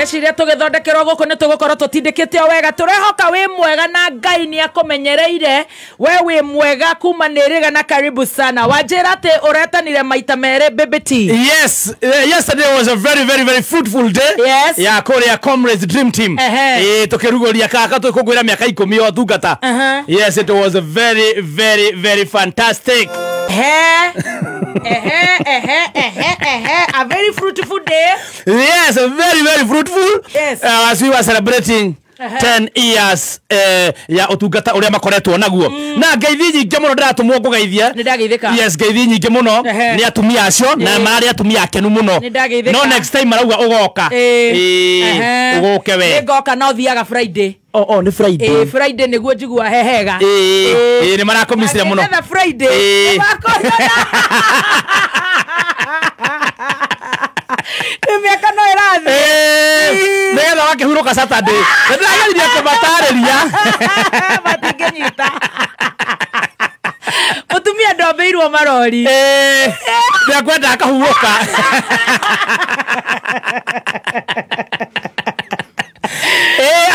Eciria tũgĩthondekerwo gũkũ nĩ tũgũkorwo tũtindĩkĩte o wega. Tũrehoka wĩ mwega na Ngai nĩ akũmenyereire. We wĩ mwega kuma nĩ rĩga na karibu sana. Wanjĩra atĩ ũretanire maita merĩ BBT. Yes, yesterday was a very very very fruitful day. Yes. Ya kũrĩa Comrades Dream Team. Tũkĩrugũria kaka tũkũngũĩra mĩaka 10 ya ũtungata. Yes, it was a very very very fantastic. A very fruitful day. Yes, very very fruitful. Yes. As we were celebrating 10 years ya utungata uria makoretwo naguo. Na ngeithi nyingĩ mũno ndĩratũmwo ngũgeithie. Nĩndageithĩka. Yes, ngeithi nyingĩ mũno nĩ atumia acio na marĩ atumia akenu mũno. Nĩndageithĩka. No next time marauga ũgoka. Ũgoke we. Nĩngoka no thiaga Friday. Oh, nĩ Friday. Friday nĩguo njigua hehega. Nĩ marakũmicire mũno. Nĩgetha Friday. Nĩ mĩaka no ĩrathiĩ. Nĩgetha wakĩhurũka Saturday. Nĩndĩrageririe kũmatarĩria. Matingĩnyita. Mũtumia ndombĩirwo marori. Nĩakwenda akahurũka.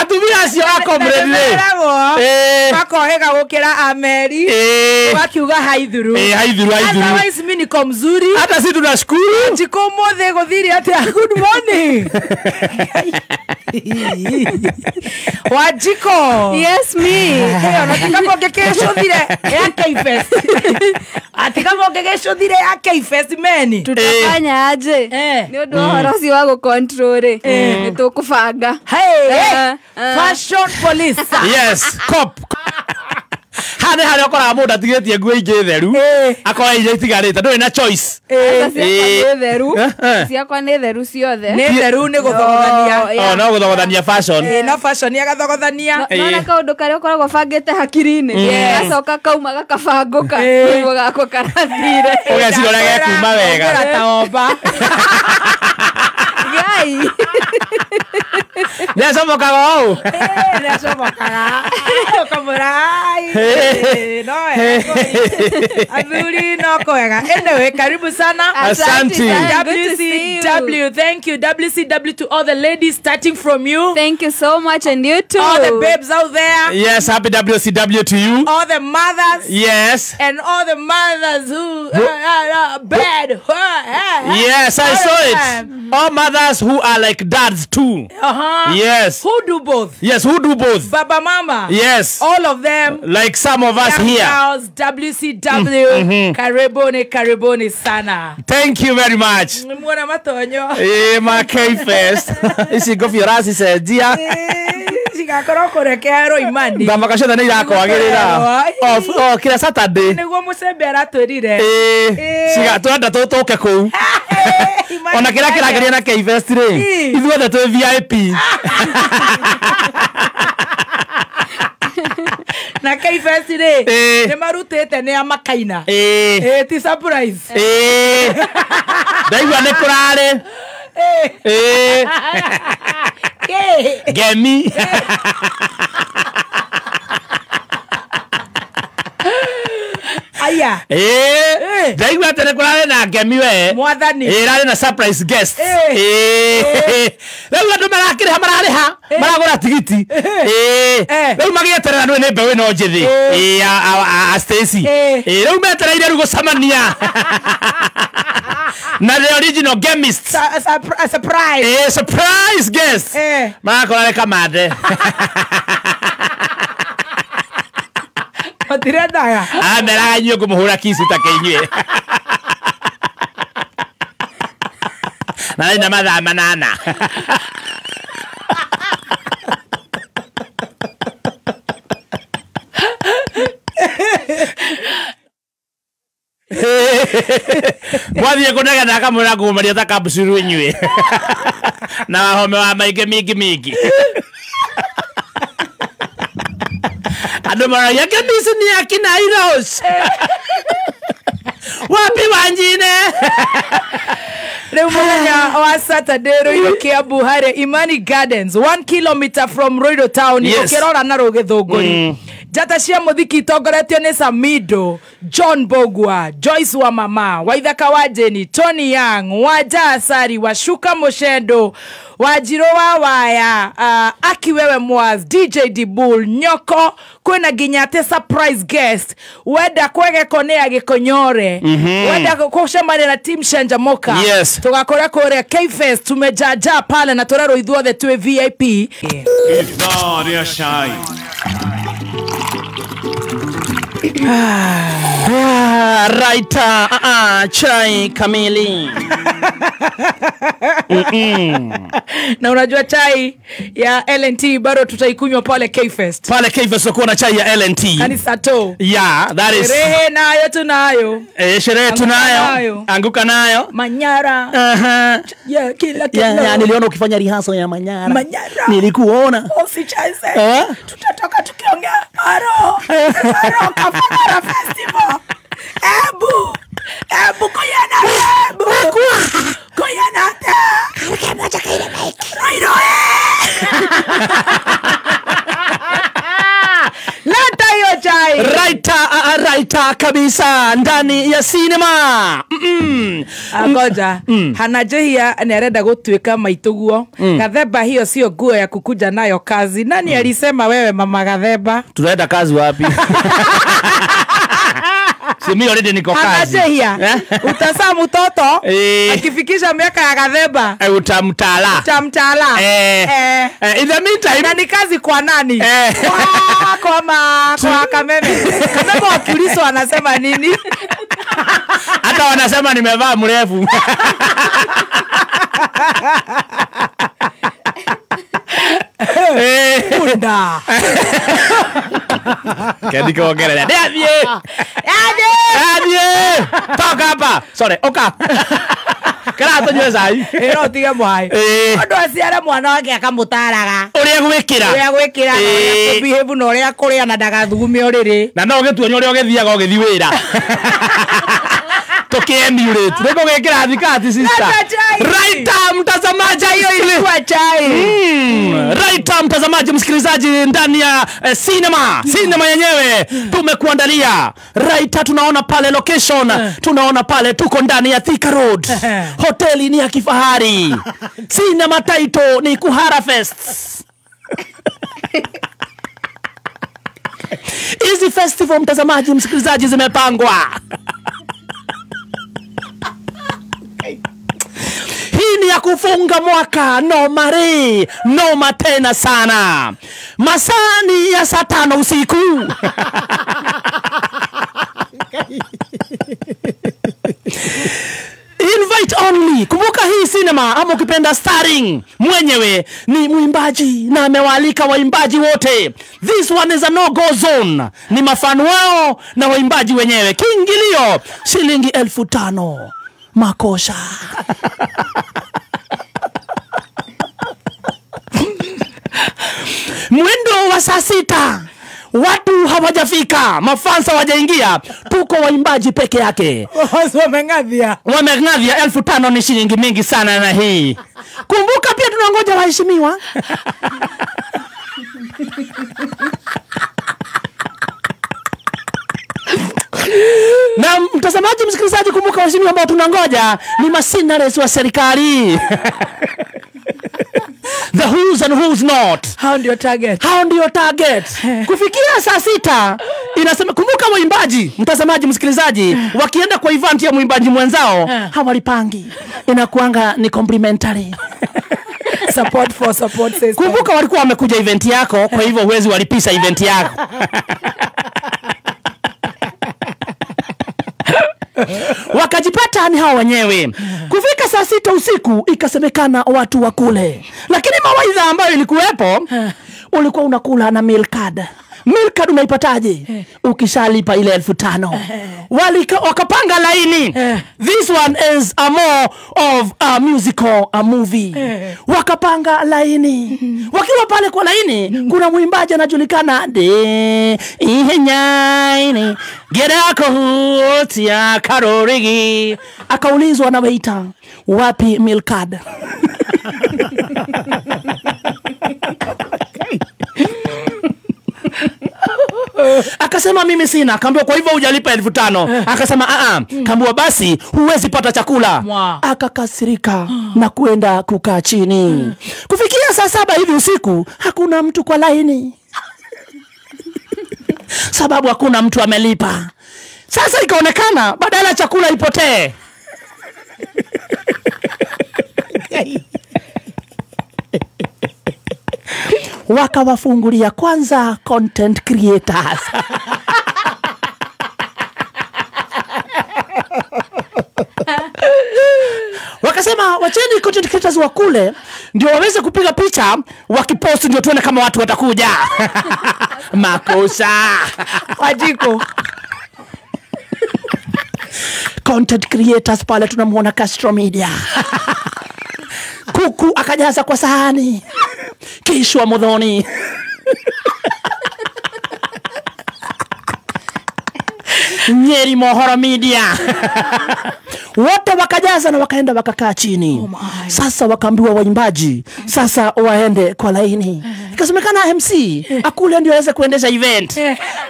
Atumia acio a comrade rĩ. Makohega gũkĩra Ameri. Wakiuga haithuru. Haithuru haithuru. Otherwise mimi niko mzuri. Hata si tunashukuru. Njiko ũmũthĩ gũthire atĩa? Good morning. Wanjiko. Yes me. Ona ngĩgĩcũthire ya K-Fest. Atiga ngĩgĩcũthire ya K-Fest meni. Tutafanya aje? Nĩ ũndũ wa ũhoro ũcio wa gũcontrol rĩ. Nĩ tũkũbanga. Hey, fashion police. Yes, cop. Hane hare ũkoraga mũndũ atigĩtie nguo ingĩ theru. Akoya iria itigarĩte, ndũrĩ na choice. Ciakwa nĩ theru. Ciakwa nĩ theru ciothe. Nĩ theru nĩ gũthogothania. Oh, no gũthogothania fashion. No fashion agathogothania. Nona kaũndũ karĩa ũkoragwo bangĩte hakiri-inĩ. Gacoka kauma gakabangũka. Nĩguo gakwa karathire. Ũgeciria ũrĩa gekuma wega. Ta omba. Ngai. Nĩacomokaga ũũ? Nĩacomokaga. Ũkamwĩra no athuri no kwega. Anyway, karibu sana. Asante. WCW, thank you. WCW to all the ladies starting from you. Thank you so much, and you too. All the babes out there. Yes, happy WCW to you. All the mothers. Yes. And all the mothers who are bad. Yes, I saw it. All mothers who are like dads too. Yes. Who do both? Yes, who do both? Baba, mama. Yes. All of them. Like some of us here. Girls, WCW. Karibuni, karibuni sana. Thank you very much. Mwana matonyo. Ma K-Fest. Ici ngobia ũracicenjia. Cigakorwo kũrekerwo imani. Thamaka ciothe nĩ irakwagĩrĩra. O kĩrĩa Saturday. Nĩguo mũcembe aratwĩrire. Tũrenda tũke kũu. Ona kĩrĩa kĩrageria na K-Fest rĩ, ithuothe twĩ VIP. Na K-Fest rĩ, nĩ marutĩte nĩ a makaina. Ti surprise. Ndaigua nĩ kũrarĩ. Gemi. Aya. Ndaigua atĩ nĩ kũrarĩ na ngemi we. Mwathani. Ĩrarĩ na surprise guest. Rĩu andũ marakĩrĩha mararĩha maragũra tigiti. Rĩu magĩeterera nĩ mbeũ ĩno njĩthĩ. A Stacy. Rĩu metereire rĩu gũcemania. Na the original chemist. Surprise. Surprise guest. Marakora nĩ kamande. Matirendaga. Ameraga inyuĩ ngũmũhũra kisu ta kĩinyuĩ. Na ina mathaa 8. Mwathiĩ kũnegena akamwĩra ngũmũmaria ta kapsulu inyuĩ. Na wahome wa maingĩ mingi mingi. Andũ maragia kemisi ni akina Iros. Wapi Wanjine? Rĩu mũthenya wa Saturday Ruiru Kiambu harĩ Imani Gardens 1 kilometer from Ruiru town. Yes. Ũkĩrora na Rũgĩthũngũri. Njata cia muthiki itongoretio nĩ Samido, John Bogwa, Joyce wa Mama, Waithaka wa Jeni, Tony Young, Wanja Asari, Washuka Mushendo, Wajiro wa Waya, Akiwewe Mwaz, DJ Dibul, Nyoko, kwĩna nginya atĩ surprise guest, wenda kwegeko nĩ agĩkonyore, wenda gũcemania na team Shanjamoka. Yes. Tũgakora kũrĩa K-Fest, tumejaja pale na tũrerwo ithuothe twĩ VIP. Ithaa rĩa cai. Right, chai kamili. Na unajua chai ya LNT bado tutaikunywa pale K-Fest. Pale K-Fest tutakuwa na chai ya LNT. Kanisa to. Yeah, that is. Sherehe nayo tunayo. Sherehe tunayo. Anguka nayo. Manyara. Yeah, kila kila. Yeah, niliona ukifanya rehearsal ya Manyara. Manyara. Nilikuona. Usicheze. Tutatoka tukiongea aro. Aro Kafara Festival. Ebu. Ebu kuyana ebu. Kuyana ta. Moja kaile mic. Roiro. Leta hiyo chai. Raita kabisa ndani ya cinema. Ngoja. Hanajehia nĩarenda gũtuĩka maitũguo. Gathemba hiyo sio nguo ya kukuja nayo kazi. Nani alisema wewe mama Gathemba? Tunaenda kazi wapi? Si mimi already niko kazi. Hanajehia. Utazaa mtoto akifikisha miaka ya Gathemba. Utamtala. Utamtala. In the meantime, na ni kazi kwa nani? Kwa kwa Kameme. Kameme wa Kristo anasema nini? Hata wanasema nimevaa mrefu. Punda. Kendiko ongerera. Ndathiĩ. Ndathiĩ. Toka hapa. Sorry, oka. Kana tũnyue cai. Ĩno ũtige mwai. Mũndũ aciara mwana wake akamũtaraga. Ũrĩa gwĩkĩra. Ũrĩa gwĩkĩra, ũrĩa kũbehave na ũrĩa kũrĩa na ndagathugume ũrĩrĩ. Na no ũgĩtuonye ũrĩa ũgĩthiaga ũgĩthiĩ wĩra. Tukiemulate. Niko gwĩkĩra thikati sister. Right, mtazamaji, hiyo ilikuwa chai. Right, mtazamaji msikilizaji ndani ya cinema. Cinema yenyewe tumekuandalia. Right, tunaona pale location, tunaona pale tuko ndani ya Thika Road. Hoteli ni ya kifahari. Cinema title ni Kuhara Fest. Hizi festival mtazamaji msikilizaji zimepangwa. Hii ni ya kufunga mwaka, noma re, noma tena sana. Masaa ni ya saa 5 usiku. Invite only. Kumbuka hii cinema ama ukipenda starring mwenyewe ni mwimbaji na amewaalika waimbaji wote. This one is a no go zone. Ni mafan wao na waimbaji wenyewe. Kiingilio shilingi 5,000. Makosha. Mwendo wa saa 6 watu hawajafika, mafansa hawajaingia, tuko waimbaji peke yake. Wameng'adhia. Wameng'adhia. 5,000 ni shilingi mingi sana na hii. Kumbuka pia tunangoja waheshimiwa. Na mtazamaji msikilizaji, kumbuka waheshimiwa ambao tunangoja ni masinares wa serikali. The who's and who's not. Hao ndio target. Hao ndio target. Kufikia saa 6 inasema, kumbuka waimbaji, mtazamaji msikilizaji, wakienda kwa event ya mwimbaji mwenzao hawalipangi. Inakuanga ni complimentary. Support for support system. Kumbuka walikuwa wamekuja event yako, kwa hivyo huwezi walipisa event yako. Wakajipata ni hao wenyewe. Kufika saa 6 usiku ikasemekana watu wakule. Lakini mawaidha ambayo ilikuwepo, ulikuwa unakula na meal card. Meal card unaipataje? Ukishalipa ile 5,000. Wakapanga laini. This one is a more of a musical, a movie. Wakapanga laini. Wakiwa pale kwa laini, kuna mwimbaji anajulikana de ihenyaini gerako hutia karorigi. Akaulizwa na waiter, wapi meal card? Akasema mimi sina. Akaambiwa kwa hivyo hujalipa 5,000. Akasema a. Kaambiwa basi huwezi pata chakula. Akakasirika na kuenda kukaa chini. Kufikia saa 7 hivi usiku hakuna mtu kwa laini. Sababu hakuna mtu amelipa. Sasa ikaonekana badala chakula ipotee. Wakawafungulia kwanza content creators. Wakasema wacheni content creators wakule ndio waweze kupiga picha wakipost, ndio tuone kama watu watakuja. Makosa. Wajiko. Content creators pale tunamuona Castro Media. Kuku akajaza kwa sahani. Kishwa Muthoni. Nyeri Mohoro Media. Wote wakajaza na wakaenda wakakaa chini. Oh, sasa wakaambiwa waimbaji sasa waende kwa laini. Ikasemekana MC akule ndio aweze kuendesha event.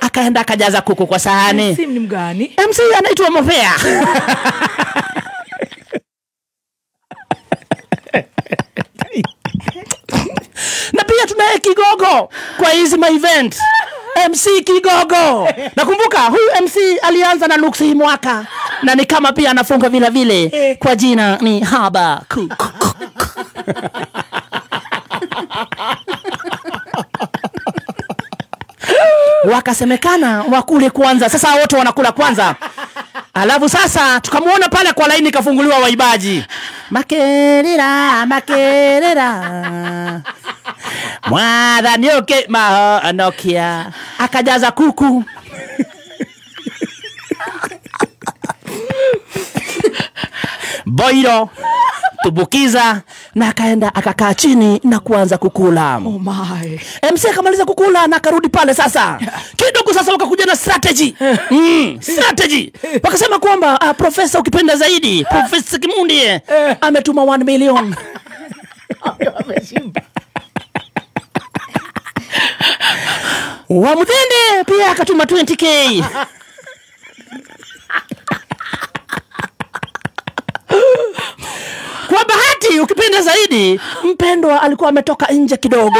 Akaenda akajaza kuku kwa sahani. MC ni mgani? MC anaitwa Mofea. Na pia tunaye Kigogo kwa hizi my event. MC Kigogo. Nakumbuka huyu MC alianza na Lux hii mwaka, na ni kama pia anafunga vile vile kwa jina ni Haba Cook. Wakasemekana wakule kwanza. Sasa wote wanakula kwanza. Alafu sasa tukamuona pale kwa laini kafunguliwa waibaji. Makerera, makerera. Mwadhanioke mahonokia. Akajaza kuku. Boiro, tubukiza, na akaenda akakaa chini na kuanza kukula. Oh my. MC akamaliza kukula na akarudi pale sasa. Kidogo sasa wakakuja na strategy. Strategy. Wakasema kwamba profesa ukipenda zaidi, Profesa Kimundi ametuma 1 million. Wamthende pia akatuma 20k. Kwa bahati ukipenda zaidi, mpendwa alikuwa ametoka nje kidogo.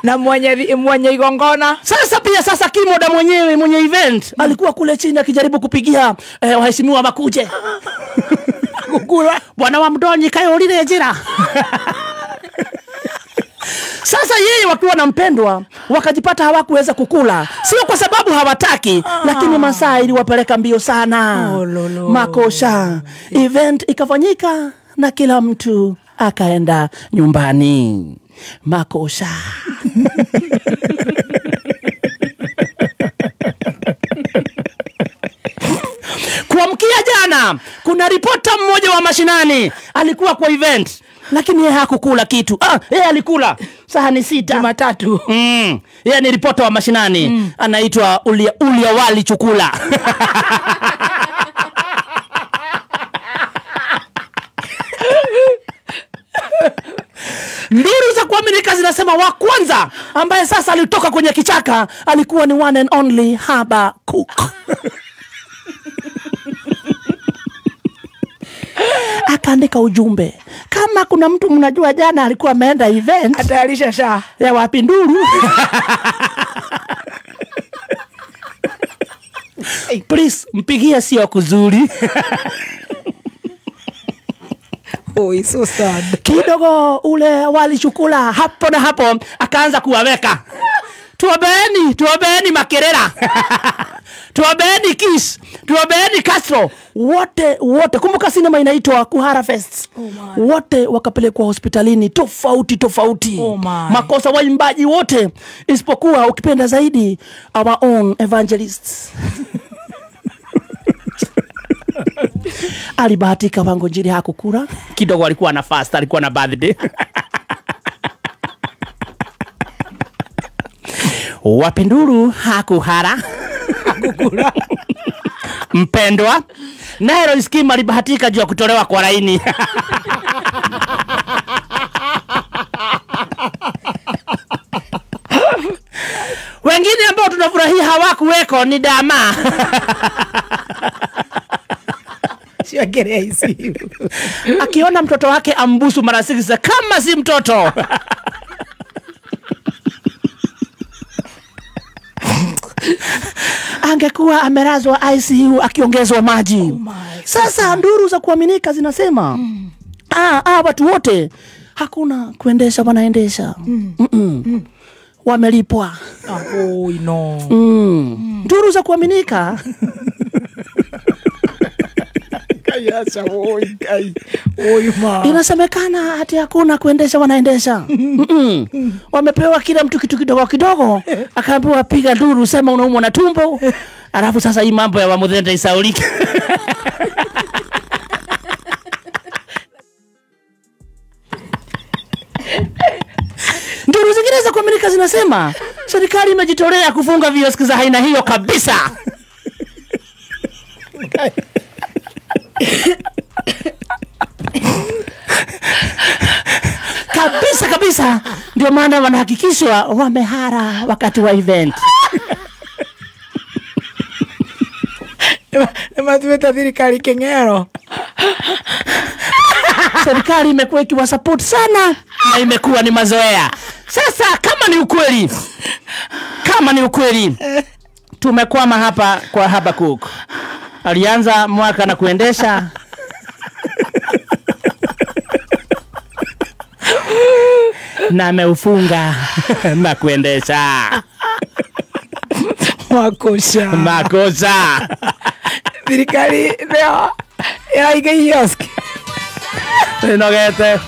Na mwenye igongona. Sasa pia sasa Kimoda mwenyewe mwenye event alikuwa kule chini akijaribu kupigia waheshimiwa makuje. Kukula. Bwana wa Mdonyi kayo lile jira. Sasa yeye wakiwa na mpendwa wakajipata hawakuweza kukula. Sio kwa sababu hawataki, lakini masaa iliwapeleka mbio sana. Oh, lolo. Makosha. Event ikafanyika na kila mtu akaenda nyumbani. Makosha. Kuamkia jana, kuna ripota mmoja wa mashinani alikuwa kwa event, lakini yeye hakukula kitu. Yeye alikula sahani 6 Jumatatu. Yeye ni ripota wa mashinani. Anaitwa Ulia Wali Chukula. Nduru za kuaminika zinasema wa kwanza ambaye sasa alitoka kwenye kichaka alikuwa ni one and only Haba Cook. Akaandika ujumbe, kama kuna mtu mnajua jana alikuwa ameenda event atayarisha sha ya wapinduru. Please mpigie, sio kuzuri. Oh, it's so sad. Kidogo ule walichukula hapo na hapo akaanza kuwaweka. Tuobeeni, tuobeeni Makerera. Tuobeeni Kiss, tuobeeni Castro. Wote wote, kumbuka sinema inaitwa Kuhara Fest. Oh, wote wakapelekwa hospitalini tofauti tofauti. Oh, makosa waimbaji wote isipokuwa ukipenda zaidi our own evangelists. Alibahatika Wango Njiri hakukula. Kidogo alikuwa na fast, alikuwa na birthday. Wapinduru hakuhara. Hakukula. Mpendwa Nairo Scheme alibahatika juu ya kutolewa kwa laini. Hawakuweko ni dama. Akiona mtoto wake ambusu mara 6 kama si mtoto. Angekuwa amelazwa ICU akiongezwa maji. Oh, sasa nduru za kuaminika zinasema watu wote hakuna kuendesha wanaendesha. Wamelipwa. Oh, no. Nduru za kuaminika. Inasemekana hati hakuna kuendesha wanaendesha. Wamepewa kila mtu kitu kidogo kidogo, akaambiwa piga nduru, sema unaumwa na tumbo. Alafu sasa hii mambo ya Wamuthende isaulike. Nduru zingine za kuaminika zinasema serikali imejitolea kufunga vioski za aina hiyo kabisa. Kabisa kabisa, ndio maana wanahakikishwa wamehara wakati wa event. Nĩ thirikari keng'ero. Serikali imekuwa ikiwasupport sana na imekuwa ni mazoea. Sasa kama ni ukweli, tumekwama hapa kwa Habakuk. Alianza mwaka na kuendesha na ameufunga na kuendesha. Makosa. Thirikari leo ĩraiga ioski. Nogete.